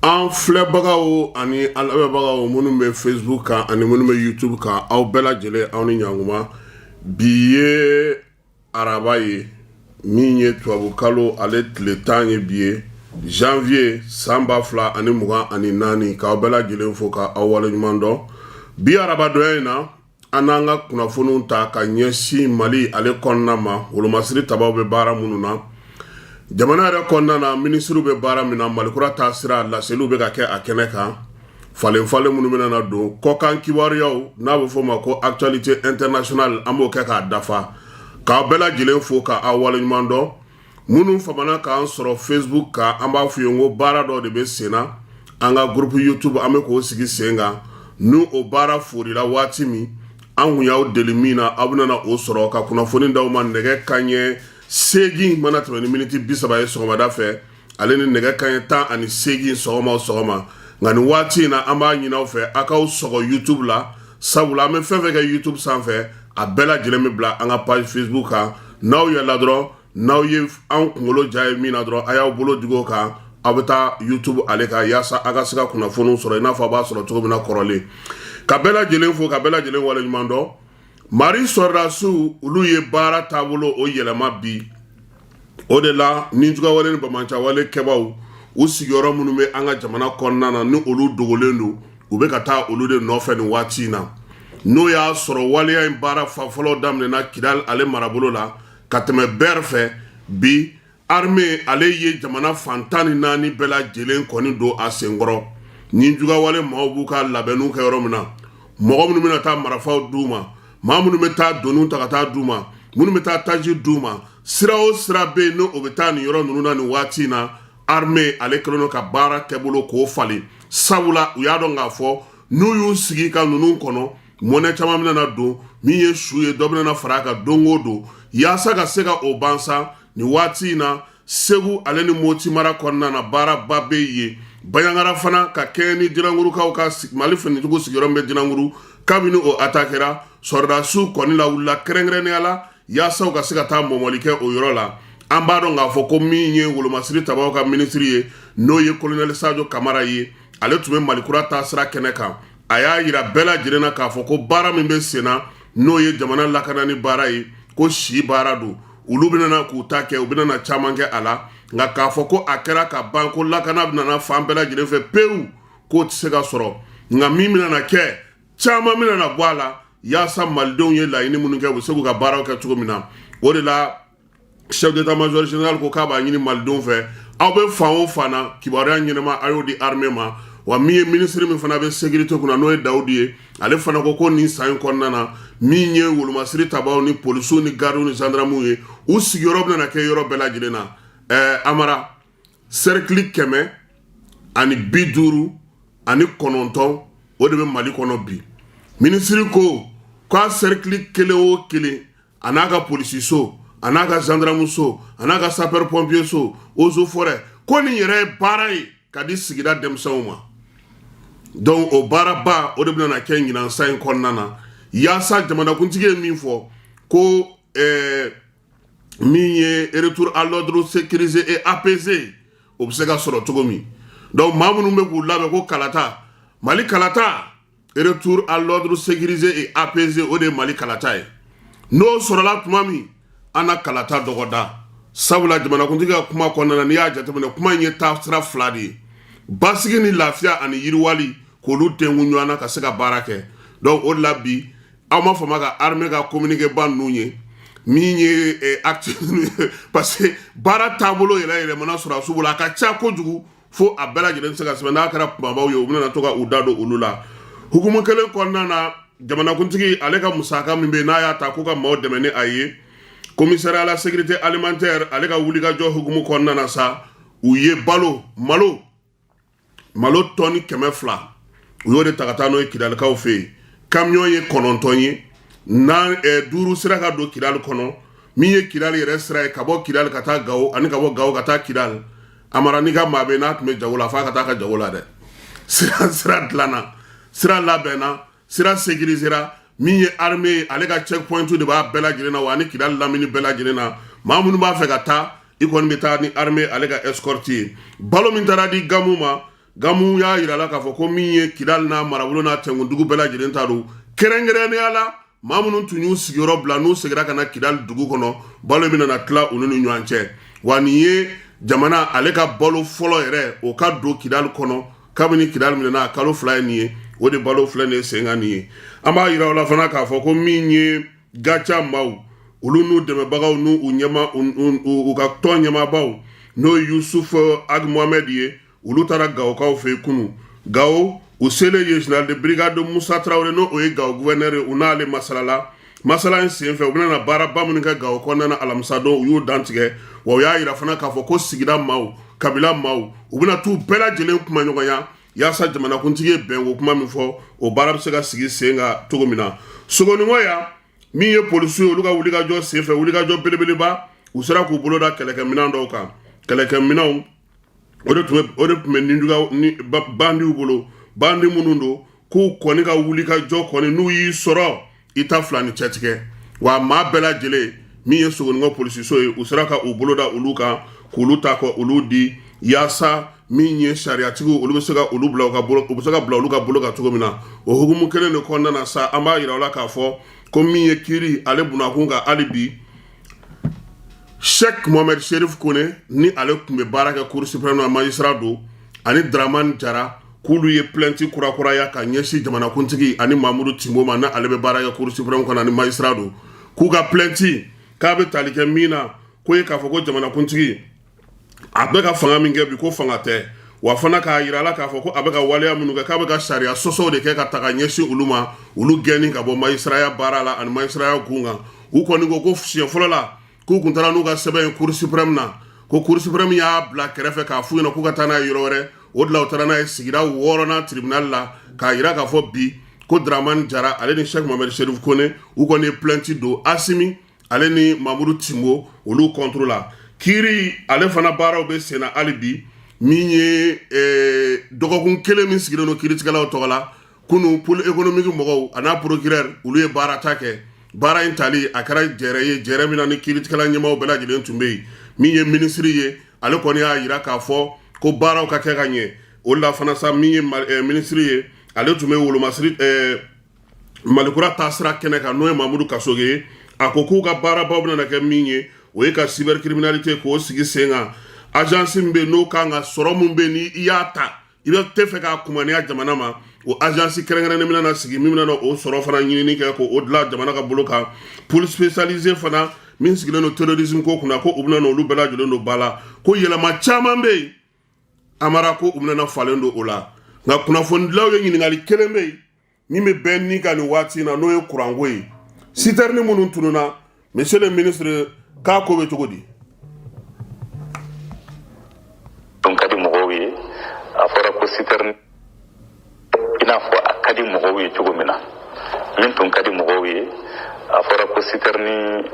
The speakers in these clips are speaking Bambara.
An filɛbagaw ani an lamɛnbagaw minnu bɛ Facebook kan ani minnu bɛ YouTube kan, aw bɛɛ lajɛlen, aw ni ɲankuma. Bi ye araba ye, min ye tubabukalo ale tile 10 ye bi ye, janvier san 2024. K'aw bɛɛ lajɛlen fo ka aw waleɲuman dɔn. Bi arabadonya in na, an n'an ka kunnafoniw ta ka ɲɛsin Mali ale kɔnɔna ma. Wolomasiri tabaw bɛ baara minnu na jamana yɛrɛ kɔnɔna na, minisiriw bɛ baara min na, Malikura taasira laseliw bɛ ka kɛ a kɛnɛ kan, falen falen minnu bɛna na don kɔkan kibaruyaw n'a bɛ fɔ o ma ko actualité internationale, an b'o kɛ k'a dafa. K'aw bɛɛ lajɛlen fo ka aw waleɲuman dɔn. Minnu famana k'an sɔrɔ Facebook kan, an b'a f'u ye ko baara dɔ de bɛ sen na an ka groupe YouTube, an bɛ k'o sigi sen kan. N'o o baara forila waati min, an kun y'aw deli min na, aw bɛna o sɔrɔ ka kunnafoni d'aw ma nɛgɛ kanɲɛ 8 mana tɛmɛ ni miniti 30 ye sɔgɔmada fɛ, ale ni nɛgɛ kanɲɛ 18 sɔgɔma o sɔgɔma. Nka nin waati in na, an b'a ɲini aw fɛ, aw k'aw sɔgɔ YouTube la, sabula an bɛ fɛn fɛn kɛ YouTube sanfɛ, a bɛɛ lajɛlen bɛ bila an ka page Facebook kan. N'aw yɛlɛla dɔrɔn, n'aw ye an kunkolo ja ye min na dɔrɔn, a y'aw bolo digi o kan, aw bɛ taa YouTube ale kan, yaasa aw ka se ka kunnafoniw sɔrɔ i n'a fɔ a b'a sɔrɔ cogo min na kɔrɔlen. Ka bɛɛ lajɛlen fo ka bɛɛ lajɛlen waleɲuman dɔn. Mali sɔrɔdasiw, olu ye baara taabolo o yɛlɛma bi. O de la, nijuguyawale ni banbaanciwale kɛbaw, u sigiyɔrɔ minnu bɛ an ka jamana kɔnɔna na, ni olu dogolen don, u bɛ ka taa olu de nɔfɛ nin waati in na. N'o y'a sɔrɔ waleya in baara fa fɔlɔ daminɛna Kidali ale marabolo la ka tɛmɛ Bɛri fɛ, bi armée ale ye jamana fan 14 bɛɛ lajɛlen kɔni don a senkɔrɔ. Nijuguyawale maaw b'u ka labɛnniw kɛ yɔrɔ min na, mɔgɔ minnu bɛna taa marifaw d'u ma, maa minnu bɛ taa doniw ta ka taa d'u ma, minnu bɛ taa taji d'u ma, sira o sira bɛ yen, n'o bɛ taa nin yɔrɔ ninnu na nin waati in na, armée ale kɛlen don ka baara kɛbolo k'o falen, sabula u y'a dɔn k'a fɔ n'u y'u sigi ka ninnu kɔnɔ, mɔnɛ caman bɛna don. Min ye su ye, dɔ bɛna fara a kan don o don, yaasa ka se ka o ban sa. Nin waati in na, Segu ale ni Moti mara kɔnɔna na, baaraba bɛ yen. Banjagara fana, ka kɛɲɛ ni Dinangurukaw ka Mali finitigiw sigiyɔrɔ min bɛ Dinankuru, kabini o atakera, sɔrɔdasiw kɔni lawulila kɛrɛnkɛrɛnnenya la yaasa u ka se ka taa mɔmɔli kɛ o yɔrɔ la. An b'a dɔn k'a fɔ ko min ye wolomasiri tabaw ka minisiri ye, n'o ye kolonɛli Sajo Kamara ye, ale tun bɛ Malikura taasira kɛnɛ kan. A y'a yira bɛɛ lajɛlen na k'a fɔ ko baara min bɛ sen na, n'o ye jamana lakanani baara ye, ko si baara don. Olu bɛna k'u ta kɛ, u bɛna caman kɛ a la, nka k'a fɔ ko a kɛra ka ban, ko lakana bɛna fan bɛɛ lajɛlen fɛ pewu, k'o tɛ se ka sɔrɔ. Nka min bɛna kɛ, caman bɛna bɔ a la, yaasa malidenw ye laɲini minnu kɛ, u bɛ se k'u ka baaraw kɛ cogo min na. O de la, chef d'état-major général ko k'a b'a ɲini malidenw fɛ, aw bɛ fan o fan na, kibaruya ɲɛnama, a y'o di armée ma. Wa min ye minisiri min fana bɛ sécurité kunna, n'o ye Dawudi ye, ale fana ko ko nin san in kɔnɔna na, min ye wolomasiri tabaw ni polisiw ni gardiw ni gendarmew ye, u sigiyɔrɔ bɛna kɛ yɔrɔ bɛɛ lajɛlen na. Amara, cercle 159, o de bɛ Mali kɔnɔ bi. Minisiri ko k'a cercle kelen o kelen, a n'a ka polisiso, a n'a ka gendarme so, a n'a ka sapeur pompier so, eaux et forêt, ko nin yɛrɛ ye baara ye ka di sigida denmisɛnw ma. Donc o baaraba, o de bɛna kɛ ɲinan san in kɔnɔna na, yaasa jamanakuntigi ye min fɔ ko min ye retour à l'ordre sécurisé et apaisé, o bɛ se ka sɔrɔ cogo min. Donc maa minnu bɛ k'u labɛn ko kalata, Mali kalata, retour à l'ordre sécurisé et apaisé, o de ye Mali kalata ye. N'o sɔrɔla tuma min, an na kalata dɔgɔda, sabula jamanakuntigi ka kuma kɔnɔna na, n'i y'a jateminɛ, kuma in ye taasira fila de ye: basigi ni lafiya ani yiriwali, k'olu tenku ɲɔgɔn na ka se ka baara kɛ. Donc o de la bi, aw ma fama ka armée ka communiqué ba ninnu ye, min ye acte, parce que baara taabolo yɛrɛ yɛlɛmana sɔrɔdasiw bolo, a ka ca kojugu fo a bɛɛ lajɛlen bɛ se ka sɛbɛn. N'a kɛra kumabaw ye, u bɛna to ka u da don olu la. Hukumu kelen kɔnɔna na, jamanakuntigi ale ka musaka min bɛ yen, n'a y'a ta ko ka maaw dɛmɛ ni a ye, commissariat à la sécurité alimentaire ale ka wulikajɔ hukumu kɔnɔna na sa, u ye balo malo tɔni 200, u y'o de ta ka taa n'o ye Kidalikaw fɛ yen. Camion ye 9 ye, na duuru sera ka don Kidali kɔnɔ. Min ye Kidali yɛrɛ sira ye, ka bɔ Kidali ka taa Gawo ani ka bɔ Gawo ka taa Kidali, Amara, n'i ka maa bɛ n'a tun bɛ jago la, f'a ka taa ka jago la dɛ. Sira dilanna, sira labɛnna, sira sécurisera. Min ye armée ye, ale ka checkpoint de b'a bɛɛ lajɛlen na, wa ani Kidali lamini bɛɛ lajɛlen na, maa minnu b'a fɛ ka taa, i kɔni bɛ taa ni armée ale ka escorte ye. Balo min taara di Gamu ma. Gamu y'a yira la k'a fɔ ko min ye Kidali n'a marabolo n'a tɛnkundugu bɛɛ lajɛlen ta don, kɛrɛnkɛrɛnnenya la maa minnu tun y'u sigiyɔrɔ bila n'u seginna ka na Kidali dugu kɔnɔ, balo bɛna na tila olu ni ɲɔgɔn cɛ. Wa nin ye jamana ale ka balo fɔlɔ yɛrɛ o ka don Kidali kɔnɔ kabini Kidali minɛna a kalo 2 ye nin ye, o de balo filɛ nin ye sen kan nin ye. An b'a yira o la fana k'a fɔ ko min ye GATIA maaw, olu n'u dɛmɛbagaw n'u ɲɛma u ka tɔn ɲɛmaabaw, n'o ye Yusuf Ag Mohamed ye, olu taara Gawokaw fɛ yen kunun. Gawo u selen ye, général de brigade Musa Tarawele, n'o o ye Gawo gouverneur ye, u n'ale masalala. Masala in senfɛ, u bɛna na baaraba minnu kɛ Gawo kɔnɔna na alamisadon, u y'u dantigɛ. Wa u y'a yira fana k'a fɔ ko sigida maaw, kabila maaw, u bɛna t'u bɛɛ lajɛlen kuma ɲɔgɔnya yaasa jamanakuntigi ye bɛnko kuma min fɔ, o baara bɛ se ka sigi sen kan cogo min na. Sogoninko yan, min ye polisiw ye, olu ka wulikajɔ senfɛ, wulikajɔ belebeleba, u sera k'u bolo da kɛlɛkɛminɛn dɔw kan. Kɛlɛkɛminɛnw o de tun bɛ ninjuga ni bandiw bolo, bandi minnu don k'u kɔni ka wulikajɔ kɔni, n'u y'i sɔrɔ i ta fila ni cɛtigɛ. Wa maa bɛɛ lajɛlen, min ye Sogoninko polisiso ye, u sera ka u bolo da olu kan k'olu ta ka olu di yaasa min ye sariyatigiw, olu bɛ se ka olu bila u ka bolo, u bɛ se ka bila olu ka bolo kan cogo min na. O hukumu kelen de kɔnɔna na sa, an b'a yira u la k'a fɔ ko min ye kiiri ale bunakun kan hali bi, Sheikh Mohamed Sherif Kone, ni ale tun bɛ baara kɛ Cour suprême na, magistrat don, ani Dramane Jara, k'olu ye plainte kurakuraya ka ɲɛsin jamanakuntigi ani Mamudu Timbo ma, n'ale bɛ baara kɛ Cour suprême kɔnɔ ani magistrat don, k'u ka plainte k'a bɛ tali kɛ min na, k'o ye k'a fɔ ko jamanakuntigi a bɛ ka fanga min kɛ bi, ko fanga tɛ. Wa fana k'a yira la k'a fɔ ko a bɛ ka waleya minnu kɛ, k'a bɛ ka sariya sɔsɔw de kɛ ka taga ɲɛsin olu ma, olu gɛnni ka bɔ magistraya baara la ani magistraya gun kan. U kɔni ko ko siɲɛ fɔlɔ la k'u kun taara n'u ka sɛbɛn ye Cour suprême na, ko Cour suprême y'a bila kɛrɛfɛ k'a f'u ɲɛna k'u ka taa n'a ye yɔrɔ wɛrɛ. O de la u taara n'a ye sigida 6nan tribunal la, k'a yira k'a fɔ bi ko Dramane Jara ale ni Sheikh Mohamed Sherif Kone, u kɔni ye plainte don Asimi ale ni Mamudu Timbo olu contre la. Kiiri ale fana baaraw bɛ senna hali bi. Min ye dɔgɔkun kelen min sigilen don kiiritigɛlaw tɔgɔ la, kunun pôle économique mɔgɔw a n'a procureur, olu ye baara ta kɛ. Baara in tali a kɛra jɛrɛ ye, jɛrɛ min na ni kiiritigɛla ɲɛmaaw bɛɛ lajɛlen tun bɛ yen. Min ye minisiri ye, ale kɔni y'a yira k'a fɔ ko baaraw ka kɛ ka ɲɛ. O la fana sa, min ye minisiri ye, ale tun bɛ wolomasiri Malikura taasira kɛnɛ kan, n'o ye Mamudu Kasoge ye, a ko k'u ka baarabaw bɛna kɛ min ye, o ye ka cybercriminalité k'o sigi sen kan. Agence min bɛ yen n'o kan ka sɔrɔ min bɛ yen, ni i y'a ta i bɛ tɛ fɛ k'a kumaniya jamana ma, o agence kɛrɛnkɛrɛnnen bɛna na sigi min bɛna o sɔrɔ fana ɲinini kɛ k'o dilan jamana ka bolo kan. Pôle spécialisé fana min sigilen don terrorisme ko kunna, ko u bɛna olu bɛɛ lajɛlen don ba la, ko yɛlɛma caman bɛ yen amara, ko u bɛna falen don o la. Nka kunnafonidilaw ye ɲininkali kelen bɛ yen min bɛ bɛn ni ka nin waati in na, n'o ye kuranko ye, citerne minnu tununna. Monsieur le ministre, k'a ko bɛ cogo di? Tun ka di mɔgɔw ye, a fɔra ko citerne, i n'a fɔ a ka di mɔgɔw ye cogo min na, min tun ka di mɔgɔw ye, a fɔra ko citerne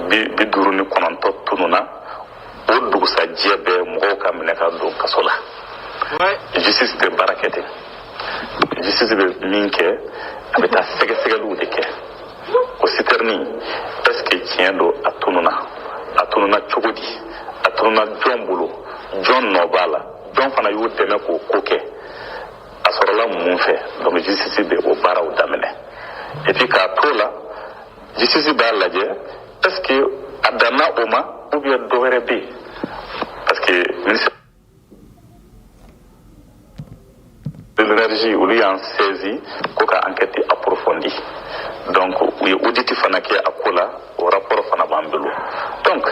59 tununna, o dugusajɛ bɛɛ mɔgɔw ka minɛ ka don kaso la. Justice tɛ baara kɛ ten. Justice bɛ min kɛ, a bɛ taa sɛgɛsɛgɛliw de kɛ. O citerne, est ce que tiɲɛ don a tununna? A tununna cogo di? A tununna jɔn bolo? Jɔn nɔ b'a la? Jɔn fana y'o dɛmɛ k'o ko kɛ? A sɔrɔla mun fɛ? Donc justice bɛ o baaraw daminɛ. Et puis k'a t'o la, justice b'a lajɛ, est ce que a danna o ma ou bien dɔ wɛrɛ bɛ yen? Parce que ministre de l'énergie, olu y'an saisi ko ka enquête approfondie. Donc u ye audit fana kɛ a ko la, o rapport fana b'an bolo. Donc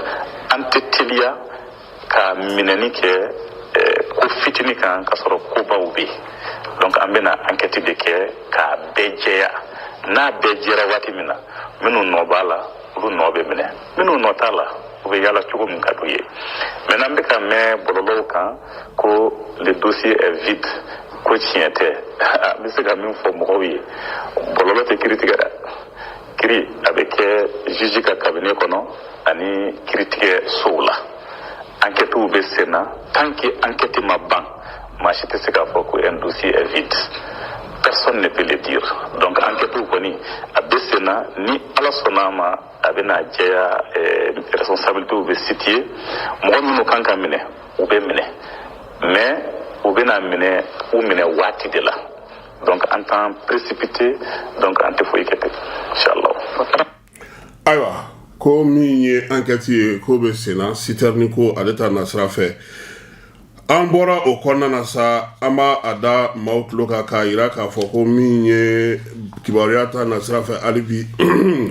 an tɛ teliya ka minɛni kɛ ko fitini kan ka sɔrɔ kobaw bɛ yen. Donc an bɛna enquête de kɛ k'a bɛɛ jɛya. N'a bɛɛ jɛra waati min na, minnu nɔ b'a la, olu nɔ bɛ minɛ, minnu nɔ t'a la, u bɛ yala cogo min ka d'u ye. Maintenant an bɛ ka mɛn bɔlɔlɔw kan ko le dossier est vide, ko tiɲɛ tɛ. An bɛ se ka min fɔ mɔgɔw ye, bɔlɔlɔ tɛ kiri tigɛ dɛ. Kiri a bɛ kɛ juge ka cabinet kɔnɔ ani kiritigɛ sow la. Enquêtew bɛ sen na. Tant que enquête ma ban, maa si tɛ se k'a fɔ ko un dossier est vide. Personne ne peut le dire. Donc enquête kɔni a bɛ sen na. Ni Ala sɔnna a ma, a bɛna jɛya, responsabilités bɛ situer, mɔgɔ minnu kan ka minɛ, u bɛ minɛ. Mais U bɛna minɛ u minɛ waati de la. Donc an t'an précipité, donc an tɛ foyi kɛ ten, inchallah. Ayiwa, ko min ye enquête ye, ko bɛ senna citerne ko ale ta nasira fɛ. An bɔra o kɔnɔna na sa, an b'a a da maaw tulo kan k'a yira k'a fɔ ko min ye kibaruya ta nasira fɛ, hali bi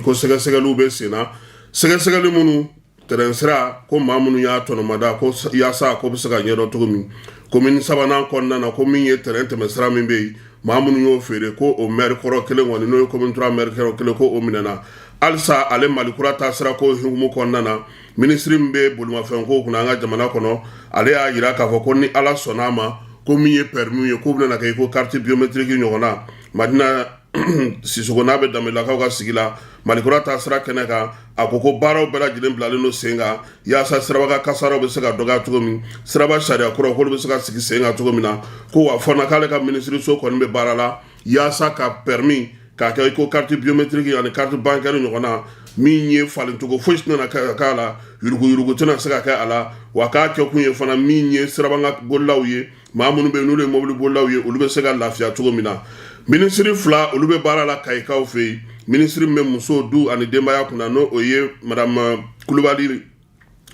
ko sɛgɛsɛgɛliw bɛ senna, sɛgɛsɛgɛli minnu tɛrɛn sira ko maa minnu y'a tɔnɔmada ko yaasa ko bɛ se ka ɲɛdɔn cogo min. Commune sabanan kɔnɔna na, ko min ye tɛrɛn tɛmɛ sira min bɛ yen, maa minnu y'o feere, ko o maire kɔrɔ kelen kɔni, n'o ye commune 3 maire kɔrɔ kelen, ko o minɛna. Halisa ale Mali kura ta sira ko hukumu kɔnɔna na, minisiri min bɛ bolimafɛn ko kunna an ka jamana kɔnɔ, ale y'a yira k'a fɔ ko ni Ala sɔnna a ma, ko min ye permis ye, k'o bɛna kɛ i ko carte biométrique ɲɔgɔn na. Madina Sisoko, n'a bɛ Danbelakaw ka sigi la, Malikura ta sira kɛnɛ kan, a ko ko baaraw bɛɛ lajɛlen bilalen don sen kan yaasa siraba kasaraw bɛ se ka dɔgɔya cogo min, siraba sariya kura k'olu bɛ se ka sigi sen kan cogo min na. Ko wa fana k'ale ka minisiriso kɔni bɛ baara la yaasa ka permis k'a kɛ i ko carte biométrique ani carte bancaire ɲɔgɔn na, min ye falencogo foyi tɛna k'a la, yuruguyurugu tɛna se ka kɛ a la. Wa k'a kɛ kun ye fana min ye siraba bolilaw ye, maa minnu bɛ yen n'olu ye mobili bolilaw ye, olu bɛ se ka lafiya cogo min na. Minisiri fila, olu bɛ baara la Kayikaw fɛ yen. Minisiri min bɛ muso, du ani denbaya kunna, n'o o ye madame Kulubali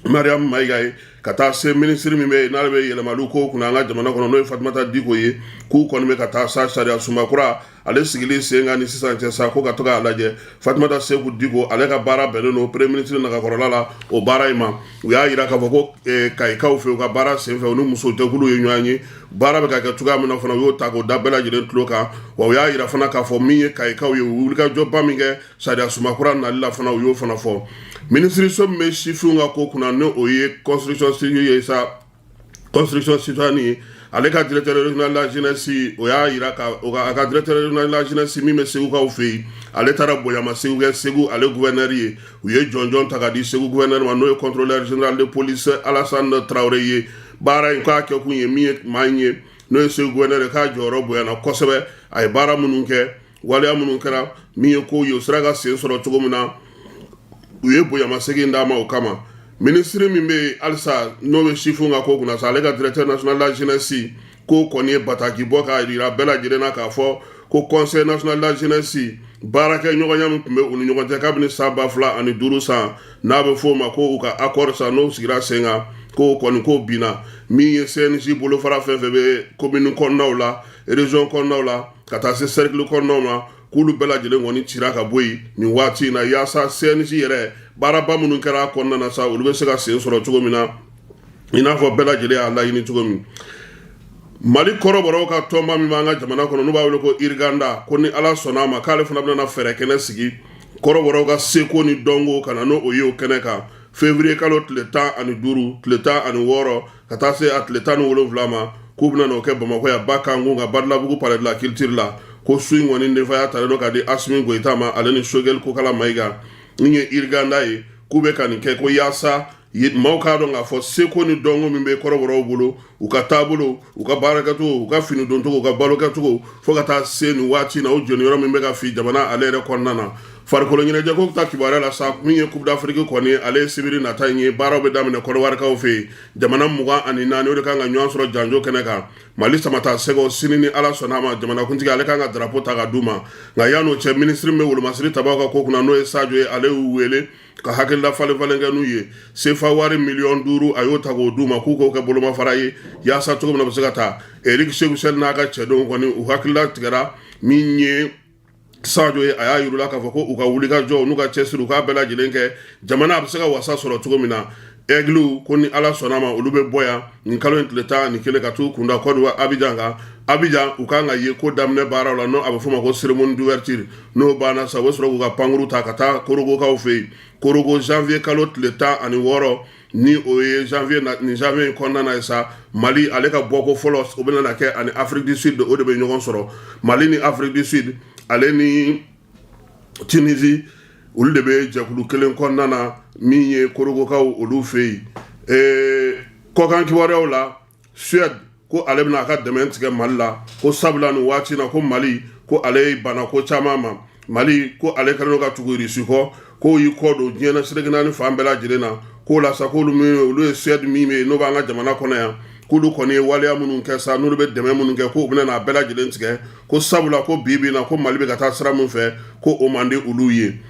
Mariam Mayiga ye, ka taa se minisiri min bɛ yen n'ale bɛ yɛlɛmaliw ko kunna an ka jamana kɔnɔ, n'o ye Fatumata Diko ye, k'u kɔni bɛ ka taa sa sariya sunba kura ale sigili sen kan ni sisan cɛ sa, ko ka to k'a lajɛ. Fatumata Seku Diko, ale ka baara bɛnnen don premier ministre nagakɔrɔla la o baara in ma. U y'a yira k'a fɔ ko Kayikaw fɛ, u ka baara senfɛ, u ni muso jɛkulu ye ɲɔgɔn ye, baara bɛ ka kɛ cogoya min na fana, u y'o ta k'o da bɛɛ lajɛlen tulo kan. Wa u y'a yira fana k'a fɔ min ye Kayikaw ye, u wulikajɔba min kɛ sariya sunba kura nali la fana, u y'o fana fɔ. Minisiriso min bɛ sifinw ka ko kunna, n'o o ye construction civile ye sa, construction citoyenne ye, ale ka directeur régional de la jeunesse, o y'a yira ka a ka directeur régional de la jeunesse min bɛ Segukaw fɛ yen, ale taara bonyamasegin kɛ Segu ale gouverneur ye. U ye jɔnjɔn ta ka di Segu gouverneur ma, n'o ye contrôleur général de police Alassane Traoré ye. Baara in k'a kɛ kun ye min ye, maa in ye, n'o ye Segu gouverneur ye, k'a jɔyɔrɔ bonyana kosɛbɛ. A ye baara minnu kɛ, waleya minnu kɛra, min ye kow ye, u sera ka sen sɔrɔ cogo min na, u ye bonyamasegin d'a ma o kama. Minisiri min bɛ yen halisa n'o bɛ sifinw ka ko kunna sa, ale ka directeur national de la jeunesse ko kɔni ye bataki bɔ k'a yira bɛɛ lajɛlen na k'a fɔ ko conseil national de la jeunesse baarakɛ ɲɔgɔnya min tun bɛ u ni ɲɔgɔn cɛ kabini san 2005 san, n'a bɛ f'o ma ko u ka accord san, n'o sigira sen kan, ko kɔni ko binna. Min ye CNJ bolofara fɛn fɛn bɛ commune kɔnɔnaw la, région kɔnɔnaw la, ka taa se cercle kɔnɔnaw ma, k'olu bɛɛ lajɛlen kɔni cira ka bɔ yen nin waati in na, yaasa CNJ yɛrɛ baaraba minnu kɛra a kɔnɔna na sa, olu bɛ se ka sen sɔrɔ cogo min na, i n'a fɔ bɛɛ lajɛlen y'a laɲini cogo min. Mali kɔrɔbɔrɔw ka tɔnba min b'an ka jamana kɔnɔ, n'u b'a wele ko Iriganda, ko ni Ala sɔnna a ma, k'ale fana bɛna fɛɛrɛ kɛnɛ sigi kɔrɔbɔrɔw ka seko ni dɔnko ka na n'o ye o kɛnɛ kan février kalo tile 15, tile 16, ka taa se a tile 17 ma, k'u bɛna n'o kɛ Bamakɔ yan, ba kan ka Badalabugu palais de la culture la. Ko su in kɔni denfaya talen don ka di Asimi Goyita ma, ale ni Sogɛli Kokala Mayiga. Min ye Iriganda ye, k'u bɛ ka nin kɛ ko yaasa maaw k'a dɔn k'a fɔ seko ni dɔnko min bɛ kɔrɔbɔrɔw bolo, u ka taabolo, u ka baarakɛcogo, u ka fini doncogo, u ka balokɛcogo, fo ka taa se nin waati na, u jɔniyɔrɔ min bɛ ka fi jamana ale yɛrɛ kɔnɔna na. Farikolo ɲɛnajɛ ko ta kibaruya la sa, min ye Coupe d'Afrique kɔni, ale ye sibiri nata in ye, baaraw bɛ daminɛ Kɔdiwarikaw fɛ yen. Jamana 24, o de kan ka ɲɔgɔn sɔrɔ janjo kɛnɛ kan. Mali samata sɛgɛw, sini ni Ala sɔnna a ma, jamanakuntigi ale kan ka drapeau ta ka d'u ma. Nka yan'o cɛ, minisiri min bɛ wolomasiri tabaw ka ko kunna, n'o ye Sajo ye, ale y'u wele ka hakilila falen falen kɛ n'u ye. Sefa wari miliyɔn 5, a y'o ta k'o d'u ma k'u k'o kɛ bolomafara ye yaasa cogo min na u bɛ se ka taa. Eric Sekou Chelle n'a ka cɛdenw kɔni, u hakilila tigɛra. Min ye Sajo ye, a y'a yir'u la k'a fɔ ko u ka wulikajɔ n'u ka cɛsiri, u k'a bɛɛ lajɛlen kɛ jamana a bɛ se ka wasa sɔrɔ cogo min na. Aigles ko ni Ala sɔnna a ma, olu bɛ bɔ yan nin kalo in tile 11 ka t'u kunda Côte d'Ivoire, Abidjan kan. Abidjan, u kan ka ye ko daminɛ baaraw la, n'o a bɛ f'o ma ko cérémonie d'ouverture. N'o banna sa, u bɛ sɔrɔ k'u ka pankuru ta ka taa Korogokaw fɛ yen. Korogo, janvier kalo tile 16, ni o ye janvier nin janvier in kɔnɔna na ye sa, Mali ale ka bɔko fɔlɔ, o bɛna na kɛ ani Afrique du Sud, o de bɛ ɲɔgɔn sɔrɔ. Mali ni Afrique du Sud, ale ni Tunisie, olu de bɛ jɛkulu kelen kɔnɔna na, min ye Korogokaw olu fɛ yen. Kɔkan kibaruyaw la, Suède ko ale bɛna a ka dɛmɛ tigɛ Mali la, ko sabula nin waati na, ko Mali ko ale banna ko caman ma. Mali ko ale kɛlen don ka tugu Irisi kɔ, k'o y'i kɔ don diɲɛ na seleke naani fan bɛɛ lajɛlen na. K'o la sa, k'olu min olu ye Suède min bɛ yen, n'o b'an ka jamana kɔnɔ yan, K'olu kɔni ye waleya minnu kɛ sa, n'olu bɛ dɛmɛ minnu kɛ, k'u bɛna n'a bɛɛ lajɛlen tigɛ, ko sabula ko bi bi in na, ko Mali bɛ ka taa sira min fɛ, ko o man di olu ye.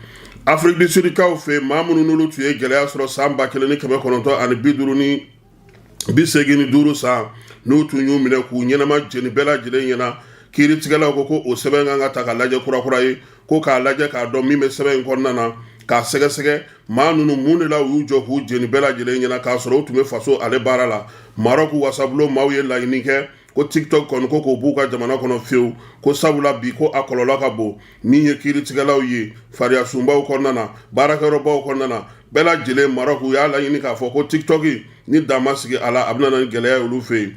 Afrique du Sud kaw fɛ, maa minnu n'olu tun ye gɛlɛya sɔrɔ san 1985 san, n'u tun y'u minɛ k'u ɲɛnama jeni bɛɛ lajɛlen ɲɛna, kiiritigɛlaw ko ko o sɛbɛn kan ka ta ka lajɛ kurakura ye, ko k'a lajɛ k'a dɔn min bɛ sɛbɛn in kɔnɔna na, k'a sɛgɛsɛgɛ maa ninnu mun de la u y'u jɔ k'u jeni bɛɛ lajɛlen ɲɛna k'a sɔrɔ u tun bɛ faso ale baara la. Maroc wasabulon maaw ye laɲini kɛ ko TikTok kɔni ko k'o b'u ka jamana kɔnɔ fiyewu, ko sabula bi ko a kɔlɔlɔ ka bon. Min ye kiiritigɛlaw ye fariyasunbaw kɔnɔna na, baarakɛyɔrɔbaw kɔnɔna na, bɛɛ lajɛlen, Maroc u y'a laɲini k'a fɔ ko TikTok ni dan ma sigi a la, a bɛna na ni gɛlɛya ye olu fɛ yen.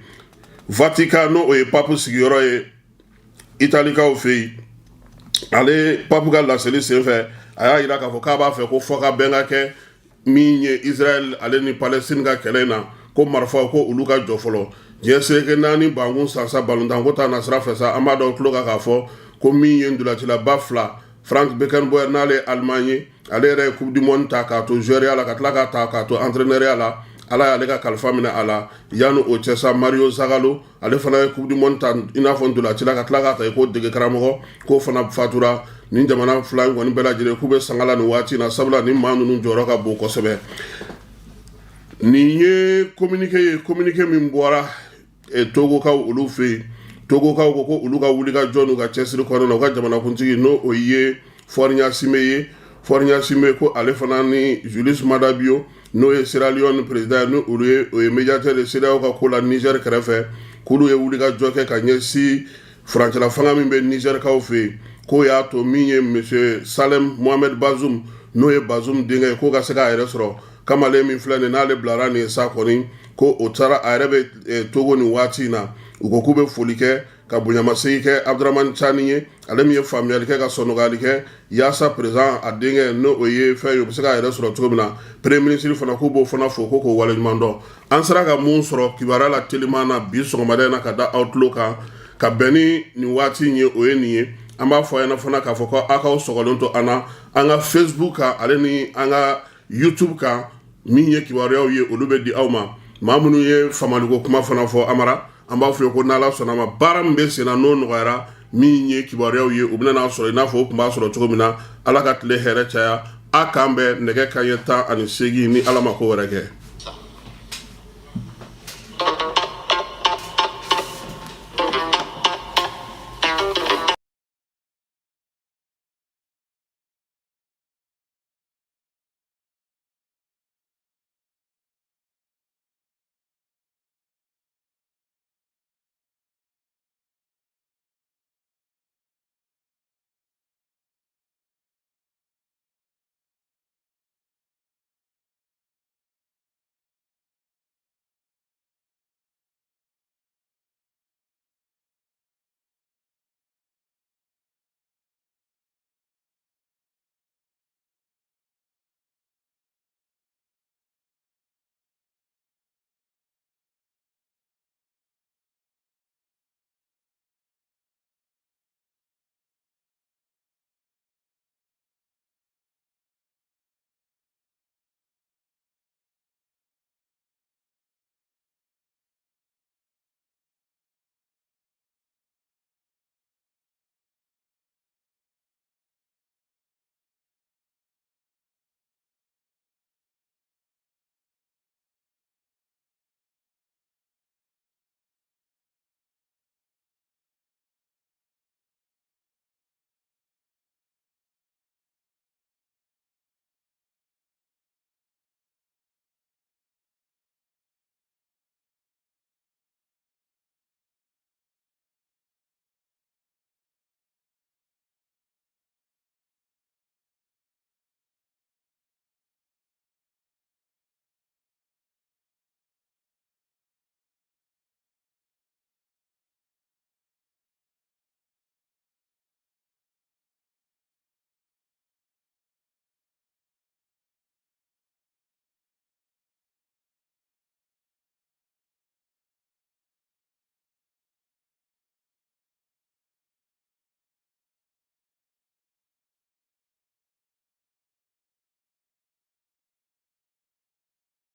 Vatican, n'o o ye papu sigiyɔrɔ ye Italikaw fɛ yen, ale papu ka laseli senfɛ, a y'a jira k'a fɔ k'a b'a fɛ ko fɔ ka bɛn ka kɛ min ye Israël ale ni Palestine ka kɛlɛ in na, ko marifaw ko olu ka jɔ fɔlɔ. Diɲɛ seleke naani bankun sansa balontan ko ta na sira fɛ sa, an b'a dɔn tulo kan k'a fɔ ko min ye ntolacilaba fila, Franz Beckenbauer, n'ale ye Allemagne ye, ale yɛrɛ ye Coupe du Monde ta k'a to joueur la, ka tila k'a ta k'a to entraîneur la, Ala y'ale ka kalifa minɛ a la. Yanni o cɛ sa, Mario Zagallo, ale fana ye Coupe du Monde ta i n'a fɔ ntolacila, ka tila k'a ta i ko dege karamɔgɔ, k'o fana fatura. Nin jamana fila in kɔni bɛɛ lajɛlen k'u bɛ sanga la nin waati in na, sabula nin maa ninnu jɔyɔrɔ ka bon kosɛbɛ. Nin ye communiqué ye, communiqué min bɔra Togokaw olu fɛ yen. Togokaw ko ko olu ka wulikajɔ n'u ka cɛsiri kɔnɔna na, u ka jamanakuntigi, n'o o ye Faure Gnassingbé ye, Faure Gnassingbé ko ale fana ni Julius Maada Bio, n'o ye Sierra Leone président ye, n'o olu ye o ye médiateur ye CEDEAO ka ko la Niger kɛrɛfɛ, k'olu ye wulikajɔ kɛ ka ɲɛsin furancɛla fanga min bɛ Nigerkaw fɛ yen, k'o y'a to min ye monsieur Salem Mohamed Bazoum, n'o ye Bazoum denkɛ ye, k'o ka se k'a yɛrɛ sɔrɔ. Kamalen min filɛ nin n'ale bilara nin ye sa kɔni, ko o taara a yɛrɛ bɛ Togo nin waati in na. U ko k'u bɛ foli kɛ ka bonyamasegin kɛ Abdramane Tiani ye, ale min ye faamuyali kɛ ka sɔnɔgɔyali kɛ yaasa président a denkɛ, n'o o ye fɛn ye, o bɛ se k'a yɛrɛ sɔrɔ cogo min na. Premier ministre fana, k'u b'o fana fo ko k'o waleɲuman dɔn. An sera ka mun sɔrɔ kibaruya la teliman na bi sɔgɔmada in na ka da aw tulo kan ka bɛn ni nin waati in ye, o ye nin ye. An b'a fɔ a ɲɛna fana k'a fɔ ko aw k'aw sɔgɔlen to an na an ka Facebook kan ale ni an ka YouTube kan. Min ye kibaruyaw ye, olu bɛ di aw ma. Maa minnu ye famaliko kuma fana fɔ Amara, an b'a fɔ ye ko n'Ala sɔnna ma, baara min bɛ sen na, n'o nɔgɔyara, min ye kibaruyaw ye, u bɛna n'a sɔrɔ i n'a fɔ u tun b'a sɔrɔ cogo min na. Ala ka tile hɛrɛ caya. A k'an bɛn nɛgɛ kanɲɛ 18 ni Ala ma ko wɛrɛ kɛ.